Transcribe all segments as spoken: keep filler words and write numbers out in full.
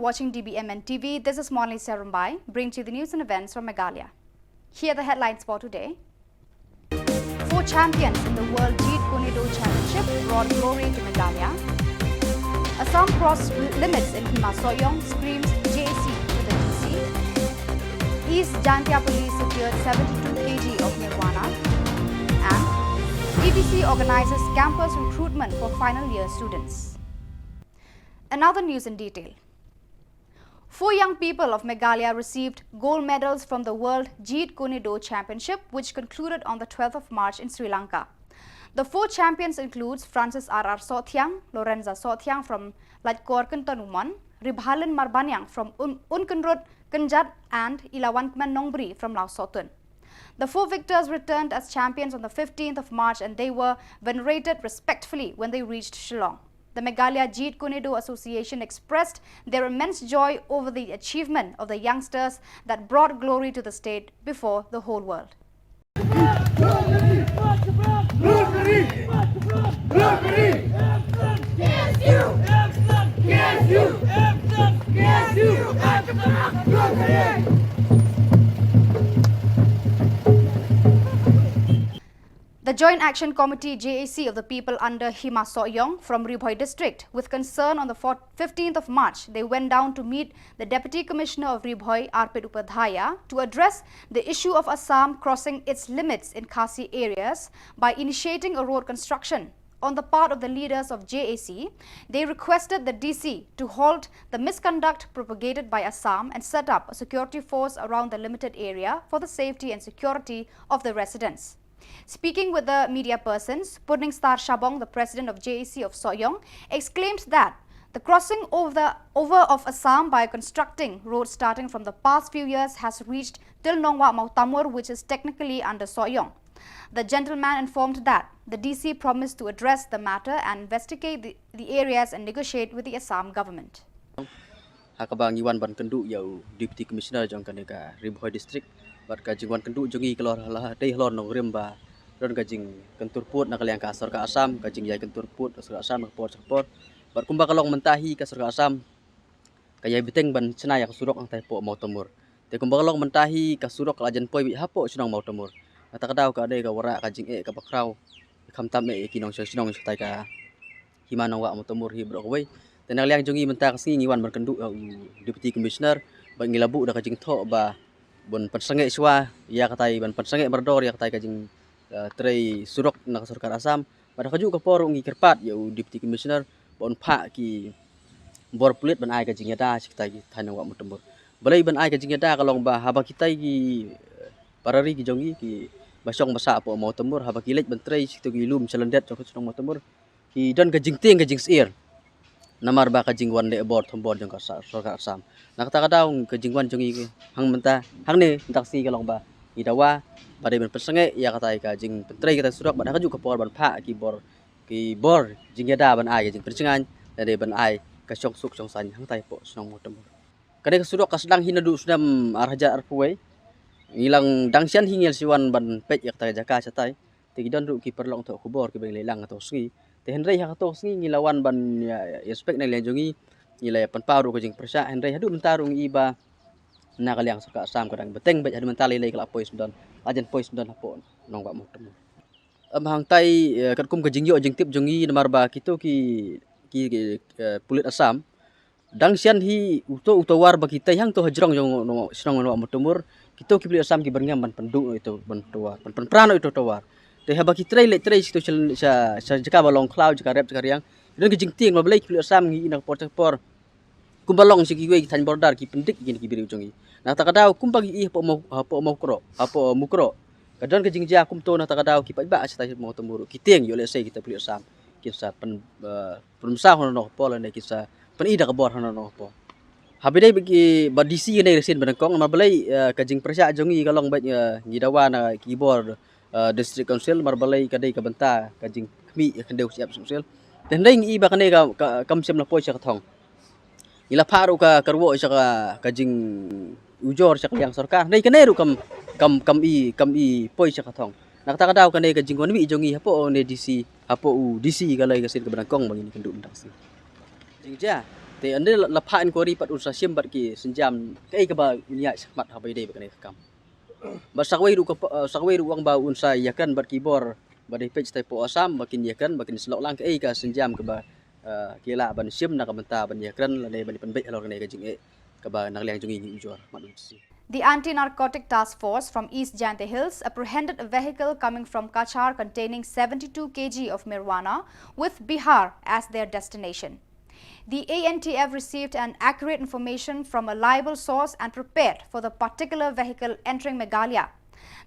Watching D B M N T V, this is Monli Serumbai, bring to you the news and events from Meghalaya. Here are the headlines for today. Four champions in the World Jeet Kune Do Championship brought glory to Meghalaya. Assam crossed limits in Hima Sohiong, screams J A C to the D C. East Jaintia Police secured seventy-two K G of marijuana. And E B C organizes campus recruitment for final year students. Another news in detail. Four young people of Meghalaya received gold medals from the World Jeet Kune Do Championship, which concluded on the twelfth of March in Sri Lanka. The four champions includes Francis R R Sohthiang, Lorenza Sohthiang from Laitkor Kynton Umon, Ribhalin Marbaniang from Un-, Unkynrut Kynjat, and Ilawankmen Nongbri from Lawsohtun. The four victors returned as champions on the fifteenth of March, and they were venerated respectfully when they reached Shillong. The Meghalaya Jeet Kune Do Association expressed their immense joy over the achievement of the youngsters that brought glory to the state before the whole world. The Joint Action Committee, J A C, of the people under Hima Sohiong from Ri Bhoi district, with concern on the fourth, fifteenth of March, they went down to meet the Deputy Commissioner of Ri Bhoi, Arpit Upadhyaya, to address the issue of Assam crossing its limits in Khasi areas by initiating a road construction. On the part of the leaders of J A C, they requested the D C to halt the misconduct propagated by Assam and set up a security force around the limited area for the safety and security of the residents. Speaking with the media persons, Purningstar Shabong, the president of J A C of Sohiong, exclaims that the crossing over, over of Assam by constructing roads starting from the past few years has reached till Nongwah Mawtamur, which is technically under Sohiong. The gentleman informed that the D C promised to address the matter and investigate the, the areas and negotiate with the Assam government. Ha kaba ngi wan ban kynduh ïa u Deputy Commissioner jong kane ka Ri Bhoi District, bad ka jingwan kynduh jong ngi ka long halor, dei halor nongrim ba don ka jingkyntur pud na ka liang ka sorkar Assam, ka jingïai kyntur pud sorkar Assam na ka por sha ka por. Bad kumba ka long mynta hi ka sorkar Assam ka ïai bteng ban shna ïa ka surok hangtai hapoh Mawtamur. Te kumba ka long mynta hi ka surok ka la jan poi beit hapoh shnong Mawtamur. Kata ka daw ka dei ka wanrah ka jingeh kaba khraw, khamtam eh ïa ki nongshong shnong shatai ka Hima Nongwah Mawtamur hi baroh kawei. Te na ka liang jong ngi mynta ka sngi ngi wan ban kynduh ïa u Deputy Commissioner, bad ngi la buh da ka jingthoh ba bun pynsangeh shuwa ïa katai, ban pynsangeh mardor ïa katai ka jing, eh, trei surok na ka sorkar Assam. Bad ha kajuh ka por ruh ngi kyrpad ïa u Deputy Commissioner ba un phah ki bor pulit ban ai ka jingïada sha kitai ki thaiñ Nongwah Mawtamur. Balei ban ai ka jingïada? Ka long ba haba kitai ki, eh, para ri ki jong ngi kiba shong ba sah hapoh Mawtamur, haba ki leit ban trei sha kito ki lum sha lyndet jong ka shnong Mawtamur, ki don ka jingtieng ka jingsyier namar ba ka jingwan leh bor thombor jong ka sa-, sorkar Assam. Na kata ka daw ka jingwan jong ngi hangmynta, hangne mynta ka sngi ka long ba ngi dawa ba dei ban pynsangeh ïa katai ka jingpyntrei katai surok, bad ha kajuh ka por ban phah ki bor, ki bor jingïada ban ai ka jingpynshngaiñ, lane ban ai ka shongsuk shongsaiñ hangtai hapoh shnong Mawtamur. Kane ka surok ka sdang hi naduh u snem ar hajar arphew wei. Ngi la dang shen hi ngi la shu wan ban peit ïa kata ka jaka shatai. Te ki don ruh ki paralok thoh khubor kiba ngi la ïoh lang ha kato ka sngi. Te hynrei ha kato ka sngi ngi la wan ban ïa, ïa inspect na ka liang jong ngi, ngi la ïa pynpaw ruh ka jingpyrshah, hynrei haduh mynta ruh ngi i ba na ka liang sorkar Assam ka dang bteng beit, haduh mynta lei lei ka la poi sngewdon, la jan poi sngewdon hapoh Nongwah Mawtamur. Em, hangtai, eh, katkum ka jingïoh jingtip jong ngi namar ba kito ki, ki, ki, eh, pulit Assam dang shen hi uto u tawar ba ki tei hangto hajrong jong, no, shnong Nongwah Mawtamur. Kito ki pulit Assam ki byrngem ban pynduh ïa uto ban tawar, ban pynpra noh ïa uto tawar. Te haba ki trei leit trei sha, sha, sha jaka ba long khlaw, jaka rep, jaka riang, don ka jingtieng. Namar balei ki pulit Assam ngi i na ka por sha ka por, kumba long sha kiwei ki thaiñ border ki pyndik ïa kine ki briew jong ngi. Na kata ka daw kumba ngi i hapoh Maw-, hapoh Mawkroh, hapoh Mukroh, ka don ka jingjia kumto. Na kata ka daw ki paidbah shatai Mawtamur ki tieng ïoh lehse kita pulit Assam kin sa pyn, eh, pynmynsaw hano hano ka por lane kin sa pyni da ka bor hano hano ka por. Haba ïadei bad ki, bad D C kane ka sien ba nyngkong, namar balei, eh, ka jingpyrshah jong ngi ka long beit, eh, ngi dawa na ki bor, eh, District Council, namar balei ka dei ka bynta ka jingkhmih ïa khyndew shyiap shyiap. Te hynrei ngi i ba kane ka, ka, kam shym la poi sha ka thong. Ngi la phah ruh ka, ka rwoh sha ka, ka jingujor sha ka liang sorkar, hynrei kane ruh kam, kam, kam i, kam i poi sha ka thong. Na kata ka daw kane ka jingwan mih jong ngi hapoh une D C, hapoh u D C ka long ka sien kaba nyngkong ba ngin ïakynduh mynta ka sngi. Jingjia. Te ynda la, la phah inquiry pat un sa shim bad ki sienjam kaei kaba un ïaid shakhmat haba ïadei bad kane ka kam. Bad sa kawei ruh ka, eh, sa kawei ruh u ong ba un sa ïakren bad ki bor ba dei peit sha Assam ba kin ïakren, ba kin sa lok lang kaei ka sienjam kaba, eh, ki lah ban shim na ka bynta ban ïakren lane ban pynbeit halor kane ka jingeh kaba na ka liang jong ngi ngi ujor. Mat un si. The Anti-Narcotic Task Force from East Jaintia Hills apprehended a vehicle coming from Cachar containing seventy-two kilograms of marijuana, with Bihar as their destination. The A N T F received an accurate information from a reliable source and prepared for the particular vehicle entering Meghalaya.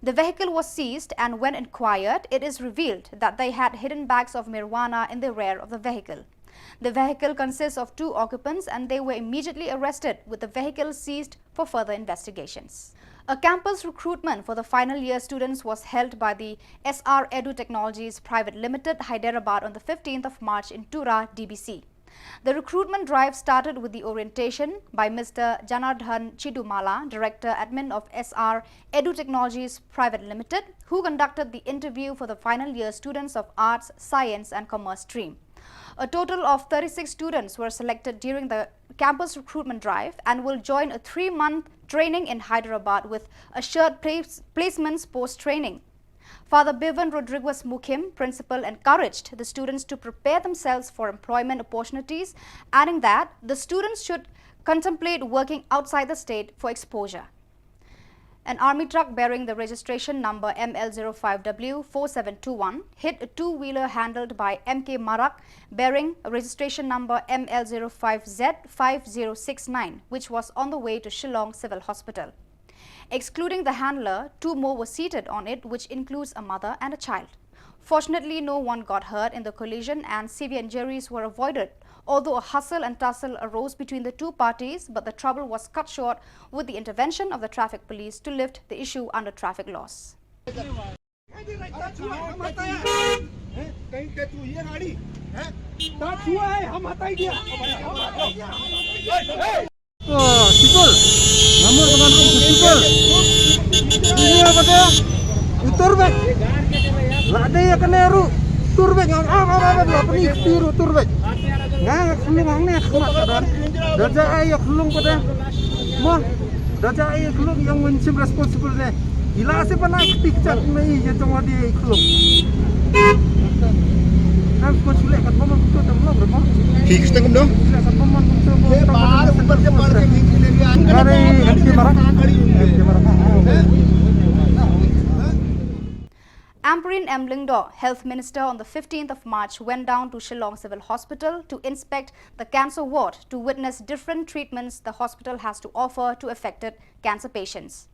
The vehicle was seized, and when inquired, it is revealed that they had hidden bags of marijuana in the rear of the vehicle. The vehicle consists of two occupants, and they were immediately arrested, with the vehicle seized for further investigations. A campus recruitment for the final year students was held by the S R Edu Technologies Private Limited, Hyderabad, on the fifteenth of March in Tura, D B C. The recruitment drive started with the orientation by Mister Janardhan Chidumala, Director Admin of S R Edu Technologies Private Limited, who conducted the interview for the final year students of Arts, Science and Commerce stream. A total of thirty-six students were selected during the campus recruitment drive and will join a three-month training in Hyderabad with assured place-, placements post-training. Father Bevan Rodriguez Mukhim, principal, encouraged the students to prepare themselves for employment opportunities, adding that the students should contemplate working outside the state for exposure. An army truck bearing the registration number M L zero five W four seven two one hit a two-wheeler handled by M K Marak bearing registration number M L zero five Z five zero six nine, which was on the way to Shillong Civil Hospital. Excluding the handler, two more were seated on it, which includes a mother and a child. Fortunately, no one got hurt in the collision and severe injuries were avoided, although a hustle and tussle arose between the two parties, but the trouble was cut short with the intervention of the traffic police to lift the issue under traffic laws. तो शीतल, नंबर बना दो शीतल। Ini apa dia? Utur bek. Lade ya kena ru. Tur bek ngam am am am la peni ru tur bek. Nga khulung ang ne khmat kadan. Daja ai ya khulung pada. Mo. Daja ai ya khulung yang mensim responsible ne. Ila se panai ketik chat mei ya jong wadi khulum. Kan ko chule kat bomon ko tam lom remo. Hi kistang kum dong. Chule kat bomon ko tam. Ye bar bar ke bar ke hi le. Gari M K Marak. M K Marak. Ampareen M Lyngdoh, Health Minister, on the fifteenth of March went down to Shillong Civil Hospital to inspect the cancer ward to witness different treatments the hospital has to offer to affected cancer patients.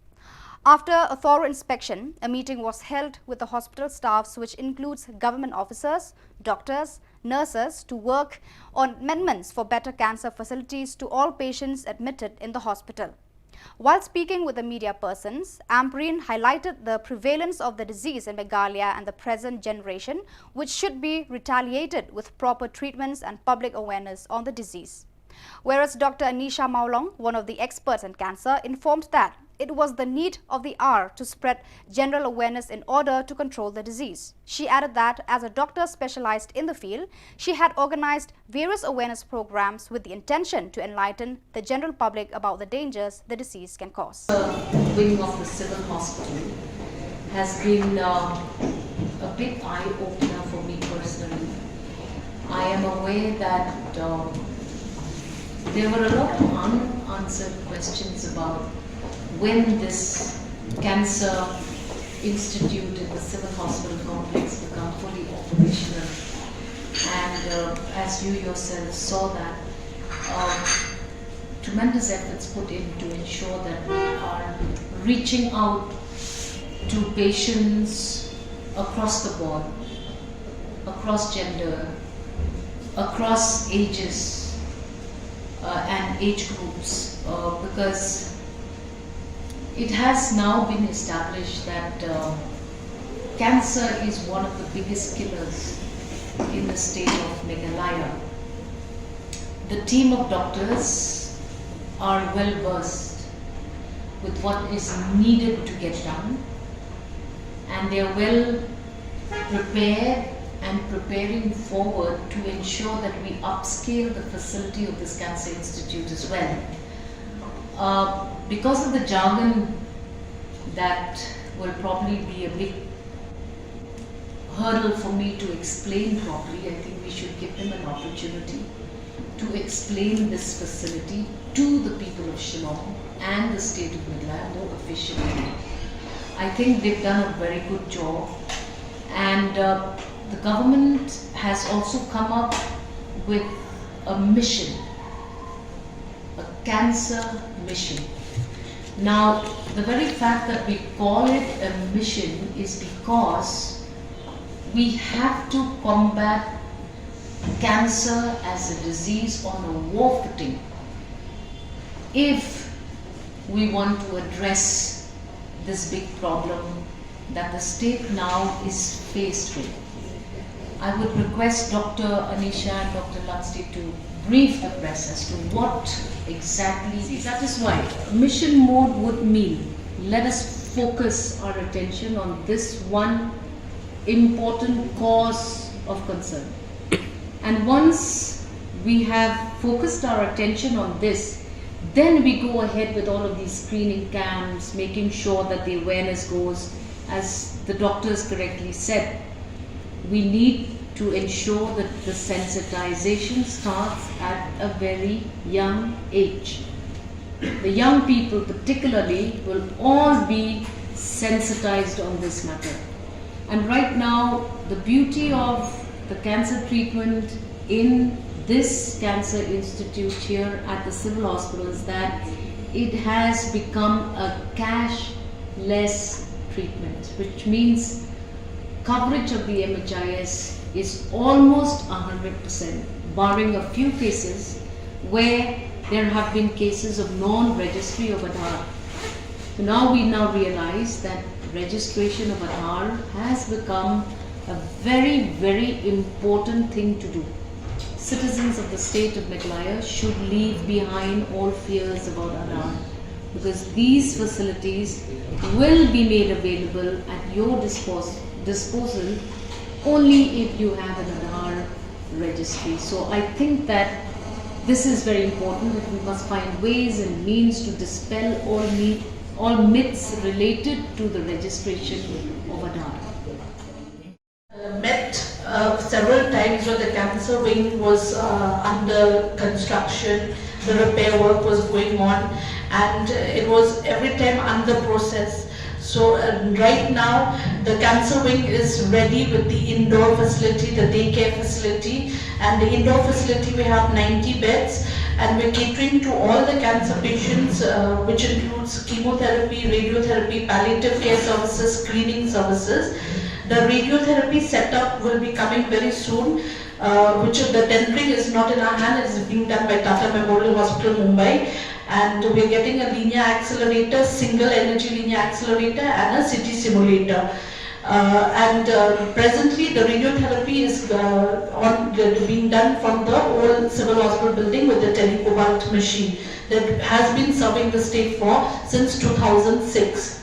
After a thorough inspection, a meeting was held with the hospital staffs, which includes government officers, doctors, nurses, to work on amendments for better cancer facilities to all patients admitted in the hospital. While speaking with the media persons, Ampareen highlighted the prevalence of the disease in Meghalaya and the present generation, which should be retaliated with proper treatments and public awareness on the disease. Whereas Doctor Anisha Mawlong, one of the experts in cancer, informed that it was the need of the hour to spread general awareness in order to control the disease. She added that as a doctor specialized in the field, she had organized various awareness programs with the intention to enlighten the general public about the dangers the disease can cause. The wing of the civil hospital has been, uh, a big eye-opener for me personally. I am aware that, uh, there were a lot of unanswered questions about when this cancer institute in the civil hospital complex become fully operational. And, uh, as you yourself saw that, uh, tremendous efforts put in to ensure that we are reaching out to patients across the board, across gender, across ages, uh, and age groups, uh, because it has now been established that, uh, cancer is one of the biggest killers in the state of Meghalaya. The team of doctors are well versed with what is needed to get done, and they are well prepared and preparing forward to ensure that we upscale the facility of this cancer institute as well. Uh, because of the jargon that will probably be a big hurdle for me to explain properly, I think we should give them an opportunity to explain this facility to the people of Shillong and the state of Meghalaya more efficiently. I think they've done a very good job, and uh, the government has also come up with a mission, a cancer mission. Now, the very fact that we call it a mission is because we have to combat cancer as a disease on a war footing if we want to address this big problem that the state now is faced with. I would request Doctor Anisha and Doctor Luxty to brief the press as to what exactly. See, that is why mission mode would mean, let us focus our attention on this one important cause of concern. And once we have focused our attention on this, then we go ahead with all of these screening camps, making sure that the awareness goes, as the doctors correctly said, we need to ensure that the sensitization starts at a very young age. The young people, particularly, will all be sensitized on this matter. And right now, the beauty of the cancer treatment in this cancer institute here at the Civil Hospital is that it has become a cashless treatment, which means coverage of the M H I S is almost one hundred percent, barring a few cases where there have been cases of non-registry of Aadhaar. So now we now realize that registration of Aadhaar has become a very, very important thing to do. Citizens of the state of Meghalaya should leave behind all fears about Aadhaar, because these facilities will be made available at your dispos- disposal only if you have an Aadhaar registry. So I think that this is very important, that we must find ways and means to dispel all, me- all myths related to the registration of Aadhaar. Uh, met uh, several times when the cancer wing was uh, under construction, the repair work was going on, and uh, it was every time under process. So uh, right now, the cancer wing is ready with the indoor facility, the daycare facility, and the indoor facility we have ninety beds, and we're catering to all the cancer patients, uh, which includes chemotherapy, radiotherapy, palliative care services, screening services. The radiotherapy setup will be coming very soon, uh, which the tendering is not in our hand, it is being done by Tata Memorial Hospital, Mumbai. And we are getting a linear accelerator, single energy linear accelerator, and a C T simulator. Uh, and uh, presently, the radiotherapy is uh, on the, being done from the old Civil Hospital building with the Telecobalt machine that has been serving the state for since two thousand six.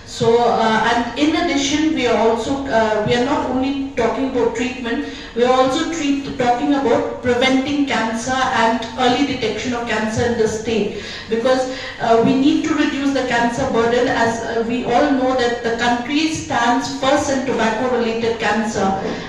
So, uh, and in addition, we are also uh, we are not only talking about treatment, we are also treat, talking about preventing cancer and early detection of cancer in the state, because uh, we need to reduce the cancer burden, as uh, we all know that the country stands first in tobacco-related cancer,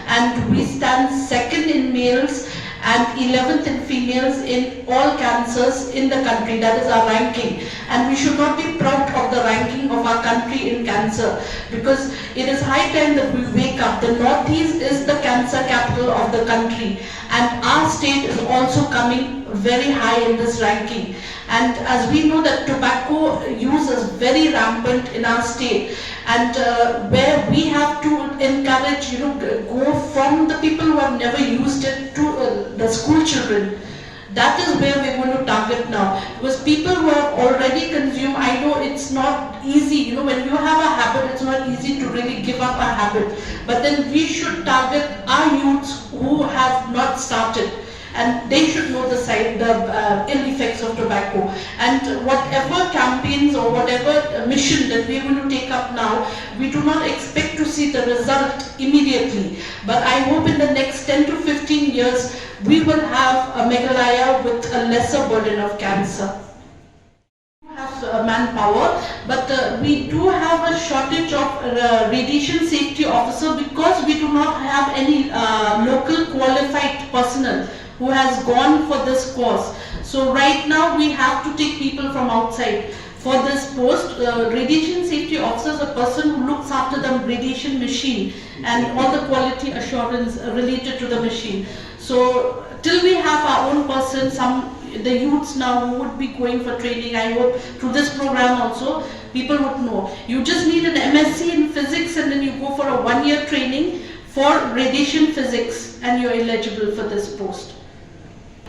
and we stand second in males and eleventh in females in all cancers in the country. That is our ranking, and we should not be proud of the ranking of our country in cancer, because it is high time that we wake up. The Northeast is the cancer capital of the country, and our state is also coming very high in this ranking. And as we know that tobacco use is very rampant in our state, and uh, where we have to encourage, you know, go from the people who have never used it to uh, the school children. That is where we're going to target now, because people who have already consumed, I know it's not easy, you know, when you have a habit, it's not easy to really give up a habit. But then we should target our youths who have not started, and they should know the side, the uh, ill effects of tobacco. And whatever campaigns or whatever mission that we are going to take up now, we do not expect to see the result immediately. But I hope in the next ten to fifteen years, we will have a Meghalaya with a lesser burden of cancer. Have uh, manpower, but uh, we do have a shortage of uh, radiation safety officer because we do not have any uh, local qualified personnel who has gone for this course. So right now we have to take people from outside for this post. Uh, radiation safety officer is a person who looks after the radiation machine and all the quality assurance related to the machine. So till we have our own person, some the youths now who would be going for training, I hope through this program also people would know. You just need an M S c in physics and then you go for a one year training for radiation physics and you're eligible for this post.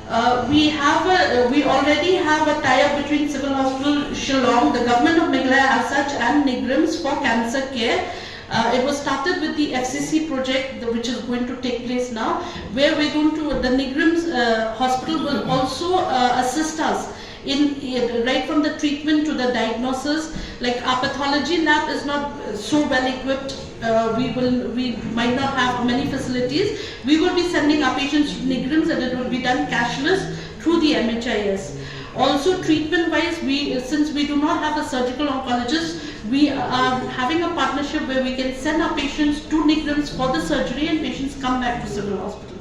Uh, we have a, uh, we already have a tie-up between Civil Hospital Shillong, the government of Meghalaya as such, and NEIGRIHMS for cancer care. Uh, it was started with the F C C project, the, which is going to take place now, where we're going to, the NEIGRIHMS uh, hospital will also uh, assist us in, in right from the treatment to the diagnosis. Like our pathology lab is not uh, so well equipped. Uh, we will, we might not have many facilities. We will be sending our patients to NEIGRIHMS and it will be done cashless through the M H I S. Also, treatment-wise, we, since we do not have a surgical oncologist, we are having a partnership where we can send our patients to NEIGRIHMS for the surgery and patients come back to Civil Hospital.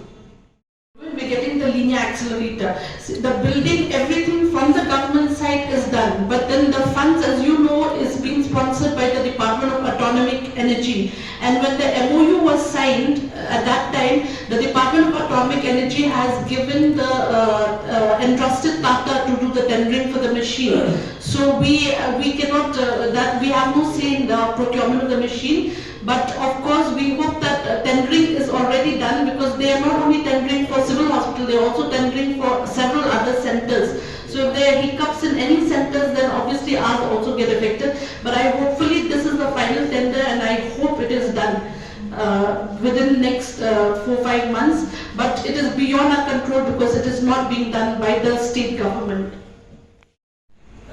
We're getting the linear accelerator. See, the building, everything from the government side is done, but then the funds, as you know, is being sponsored by the Department of Atomic Energy. And when the M O U was signed uh, at that time, the Department of Atomic Energy has given the uh, uh, entrusted Tata to do the tendering for the machine. So we uh, we cannot uh, that we have no say in the procurement of the machine. But of course, we hope that uh, tendering is already done because they are not only tendering for Civil Hospital, they are also tendering for several other centers. So if there are hiccups in any centers, then obviously ours also get affected. But I hopefully this is the final tender, and I hope it is done uh, within next uh, four five months. But it is beyond our control because it is not being done by the state government.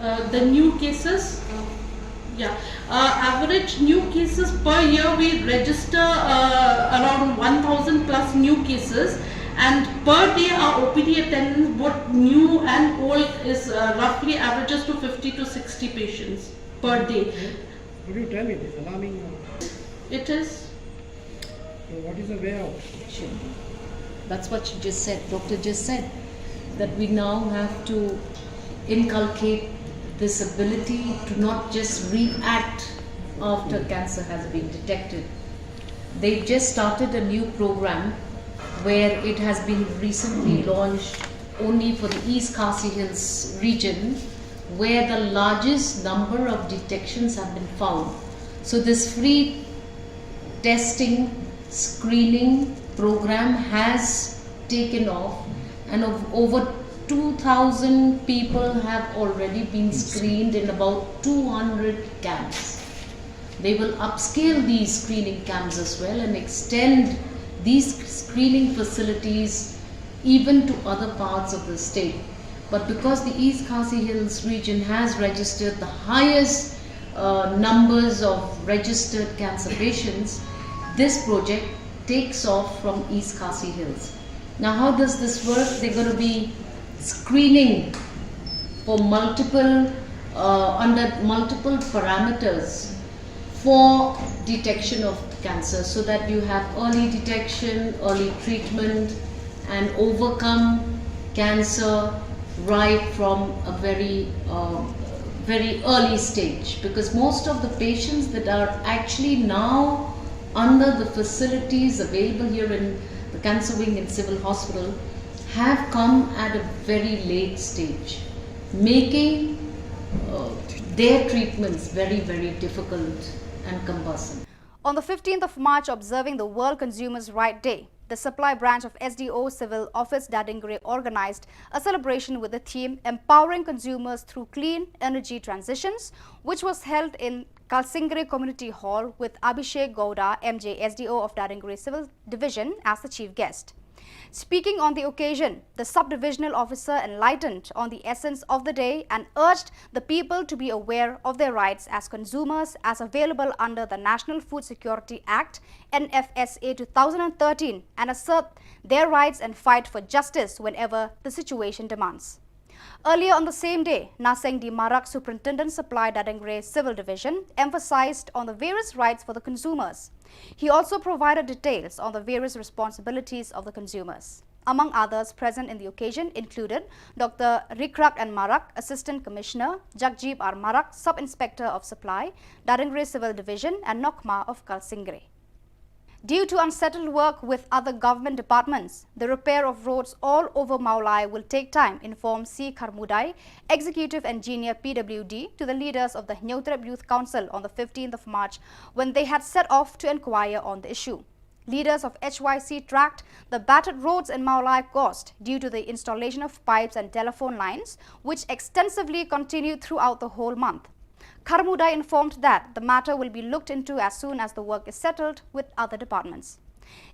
Uh, the new cases, uh, yeah, uh, average new cases per year we register uh, around one thousand plus new cases, and per day our O P D attendance, both new and old, is uh, roughly averages to fifty to sixty patients per day. Would you tell me this alarming? It is. So what is the way out? Sure. That's what she just said, doctor just said, that we now have to inculcate this ability to not just react after cancer has been detected. They've just started a new program where it has been recently launched only for the East Khasi Hills region, where the largest number of detections have been found. So this free testing screening program has taken off, and of over two thousand people have already been screened in about two hundred camps. They will upscale these screening camps as well and extend these screening facilities even to other parts of the state. But because the East Khasi Hills region has registered the highest uh, numbers of registered cancer patients, this project takes off from East Khasi Hills. Now, how does this work? They're going to be screening for multiple, uh, under multiple parameters for detection of cancer, so that you have early detection, early treatment, and overcome cancer right from a very, uh, very early stage, because most of the patients that are actually now under the facilities available here in the cancer wing in Civil Hospital have come at a very late stage, making uh, their treatments very, very difficult and cumbersome. On the fifteenth of March, observing the World Consumers' Right Day, the supply branch of S D O Civil Office Dadingri organized a celebration with the theme Empowering Consumers Through Clean Energy Transitions, which was held in Kalsingre Community Hall with Abhishek Gowda, M J, S D O of Dadingri Civil Division, as the chief guest. Speaking on the occasion, the sub-divisional officer enlightened on the essence of the day and urged the people to be aware of their rights as consumers as available under the National Food Security Act, N F S A two thousand thirteen, and assert their rights and fight for justice whenever the situation demands. Earlier on the same day, Naseng D Marak, Superintendent Supply, Dadengre Civil Division, emphasized on the various rights for the consumers. He also provided details on the various responsibilities of the consumers. Among others present in the occasion included Doctor Rikrak N Marak, Assistant Commissioner, Jagjib R Marak, Sub-Inspector of Supply, Dadengre Civil Division, and Nokma of Kalsingre. Due to unsettled work with other government departments, the repair of roads all over Mawlai will take time, informed C Kharmudai, Executive Engineer P W D, to the leaders of the Hynñiewtrep Youth Council on the fifteenth of March, when they had set off to inquire on the issue. Leaders of H Y C tracked the battered roads in Mawlai caused due to the installation of pipes and telephone lines, which extensively continued throughout the whole month. Kharmudai informed that the matter will be looked into as soon as the work is settled with other departments.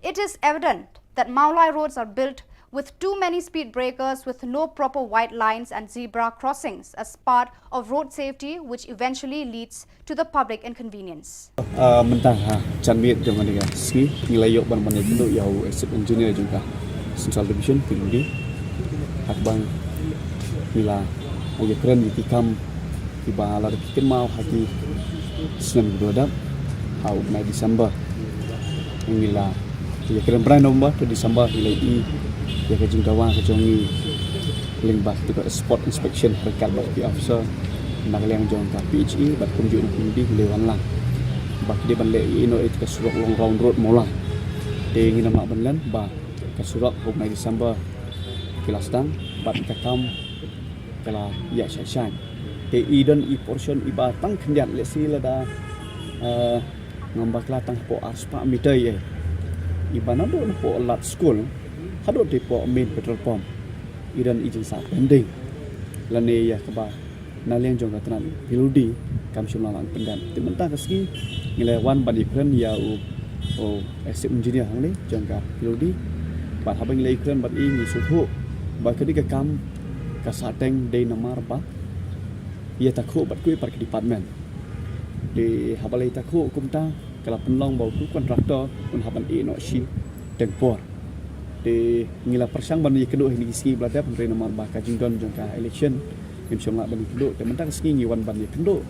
It is evident that Mawlai roads are built with too many speed breakers, with no proper white lines and zebra crossings as part of road safety, which eventually leads to the public inconvenience. Ah, mynta ha jan miet jong kane ka sngi ngi la ïoh ban ban ïakynduh ïa u Executive Engineer jong ka Central Division, P W D. Ha kaba ngi la ïakren ïa ki kam kiba la dep kynmaw ha ki snem kiba la dep, ha u bnai December. Ngi la ïakren bnai November, te December ngi la ïohi ïa ka jingdawa ka jong ngi lyngba ka spot inspection ryngkat bad ki officer na ka liang jong ka P H E bad kumjuh na P W D ki la wan lang ba ki dei ban leh ïa ino ïa ka surok long round road Mawlai. Te ngin ym lah ban len ba ka surok ha u bnai December ki la sdang bad ka kam ka la ïa shai shai. Te i don i portion iba tang khyndiat, lehse lada, eh, ngam bakla tang hapoh arspah meter ïa, iba naduh napoh lad skul haduh te hapoh main petrol pump i don i jingsah pending. Lane ïa kaba na liang jong ka tnat P W D kam shym la lah pyndep. Te mynta ka sngi ngi la wan ban ïakren ïa u, u Executive Engineer hangne jong ka P W D. Bad haba ngi la ïakren bad i, ngi sngewthuh ba kane ka kam ka sah teng dei namar ba ïa takhuh bad kiwei pat ki department. Te haba la ïa takhuh kumta ka la pynlong ba u contractor un hap ban ïeh noh shiteng por. Te ngi la pyrshang ban ïakynduh ha kine ki sngi ba la dep, hynrei namar ba ka jingdon jong ka election ngim shym lah ban ïakynduh. Te mynta ka sngi ngi wan ban ïakynduh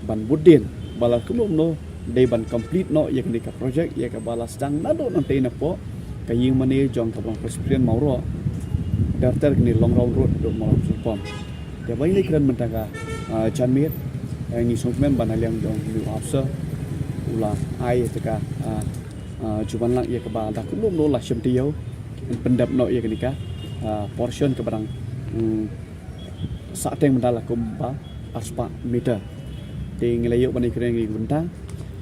ban bud dien ba la kumno kumno dei ban complete noh ïa kane ka project ïa kaba la sdang naduh nangtei napoh ka ïing mane jong ka Balang Presbyterian Mawroh, ter ter kane long round road haduh Mawroh Petrol Pump. Te ba ngi la ïakren mynta ka, ah, janmiet, eh, ngi sngewkmen ba na liang jong u officer u la ai ïa ka, ah, ah, jubab lang ïa kaba da kumno kumno la shim taïew ban pyndep noh ïa kane ka, ah, portion kaba dang, mm, sah teng mynta la kumba arspah meter. Te ngi la ïoh ban ïakren ïa ka bynta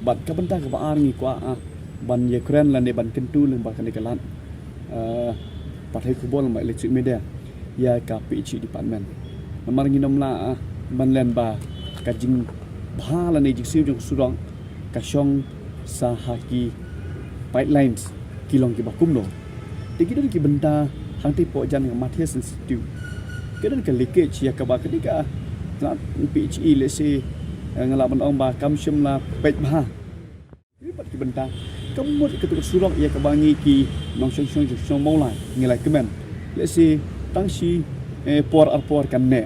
bad ka bynta kaba ar ngi kwah, ah, ban ïakren lane ban kyntu lyngba kane ka lad, eh, pathai khubor lyngba electronic media ïa ka P H E department. Namar ngin ym lah, ah, ban len ba ka jingbha lane jingsiew jong ka surok ka shong sa ha ki pipelines ki long kiba kumno. Te ki don ki bynta hangtei hapoh jan ka Mathias Institute ki don ka leakage ïa kaba kane ka tnat P H E lehse, eh, nga lah ban ong ba kam shym la peit bha. Ki pat ki bynta ka mut ka tu ka surok ïa kaba ngi ki nongshong shnong jong shnong Mawlai ngi la kmen lehse tang shi, eh, por ar por kan neh.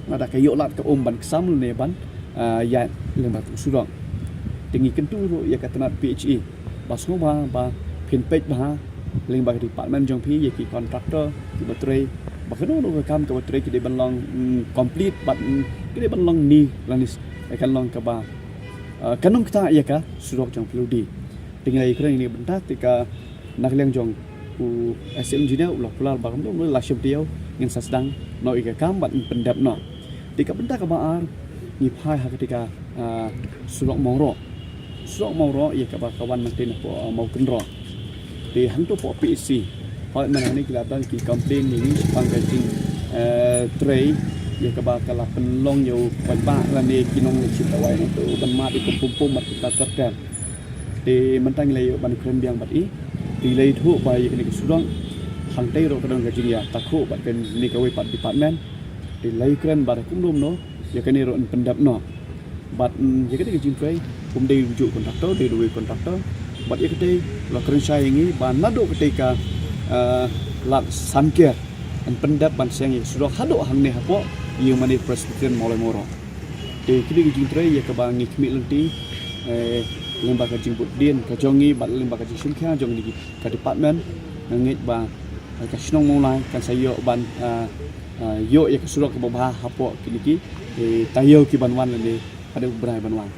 Lada ka ïoh lad ka um ban ksam lane ban, ah, ïaid lyngba tu ka surok. Te ngi kyntu ruh ïa ka tnat P H E ba sngewbha ba phin peit bha lyngba ka department jong phi ïa ki contractor kiba trei ba kano kano ka kam kaba trei ki dei ban long, mm, complete bad, mm, ki dei ban long ni lane kan long kaba, ah, kan ym ktah ïa ka surok jong P W D. Te ngi la ïakren ïa kane ka bynta te ka na ka liang jong u S M engineer u la kular ba kumno kumno la shim taïew ngin sa sdang noh ïa ka kam bad ngin pyndep noh. Te ka bynta kaba ar ngi phai ha kata ka, ah, surok Mawroh. Surok Mawroh ïa kaba ka wan nangtei napoh, ah, Mawkynroh. Te hangto hapoh P H C hooid mynta hangne ki la don ki complain ïa ngi shaphang ka jing, eh, trei ïa kaba ka la pynlong ïa u paidbah lane ki nongleit shim dawai nangto ban mad ïa ka pum pum bad ki tractor. Te mynta ngi la ïoh ban kren biang bad i. Te ngi la ïathuh ba ïa kane ka surok Hangtei ruh ka don ka jingïatakhuh bad kane kawei pat department. Te la ïakren bad kumno kumno ïa kane ruh yn pyndep noh. Bad mm, ïa kane ka jingtrei ym dei u contractor, dei uwei u contractor. Bad ïa katei la kren shai ïa ngi ba naduh katei ka eh, lad san kiar yn pyndep ban seng ïa ka surok haduh hangne hapoh ïa u mane Presbyterian Mawlai Mawroh. Te kine ki jingtrei ïa kaba ngi khmih lynti eh, lyngba ka jingbud dien ka jong ngi bad lyngba ka jingshim khia jong ngi ka department, nga ngeit ba eh, ka shnong Mawlai kan sa ïoh ban eh, eh, ïoh ïa ka surok kaba bha hapoh kine ki eh, taïew ki ban wan lane haduh u bnai ban wan.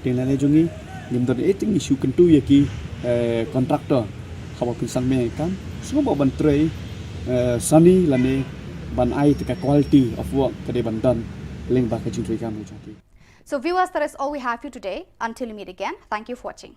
Te lane jong ngi ngim don eh te ngi shu kyntu ïa ki eh, contractor haba phin sangmih ïa ka kam sngewbha ban trei eh, sani lane ban ai te ka quality of work ka dei ban don lyngba ka jingtrei kam ka jong ki. So viewers, that is all we have for you today. Until we meet again, thank you for watching.